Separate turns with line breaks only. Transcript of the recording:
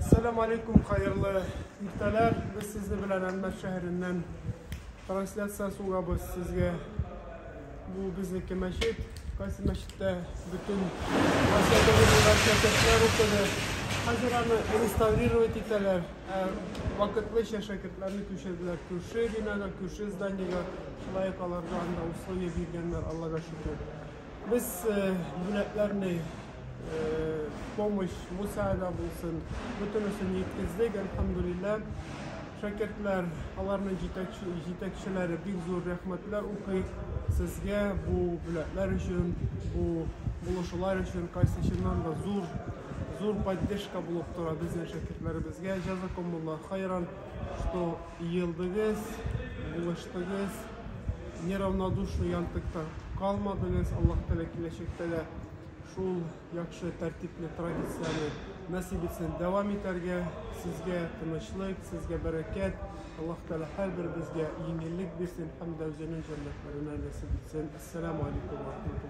Әссәламү алейкум, хәерле иртәләр. Без сезне белән Әлмәт шәһәреннән трансляция сугабыз сезгә. Бу безнеке мәчет. Кайсы мәчеттә бөтен шәкертләр укыды. Хәзер аны реставрировать итәләр. Ә вакытлыча шәкертләрне күчерделәр күрше бинага, күрше зданиегә. Шулай ук аларга анда условия биргәннәр, Аллага шөкер. Без бүләкләрне помощь мусаада булсын, бөтенесен җиткездек, әлхәмдүлилләһ. Шәкертләр, аларның җитәкчеләре бик зур рәхмәтләр укый сезгә бу бүләкләр өчен, бу булышулар өчен, кайсы чыннан да зур, зур поддержка булып тора безнең шәкертләребезгә. Җазакумуллаһ хайран, что йыелдыгыз, булыштыгыз. Неравнодушный янтыкта калмадыгыз. Аллаһ Тәгалә киләчәктә дә шул яхшы тәртипне, традицияне насыйп итсен дәвам итәргә. Сезгә тынычлык, сезгә бәрәкәт. Аллаһ Тәгалә һәрберебезгә җиңеллек бирсен һәм дә үзенең җәннәтләренә насыйп итсен. Ассаламу алейкум ва рахматуллаһи.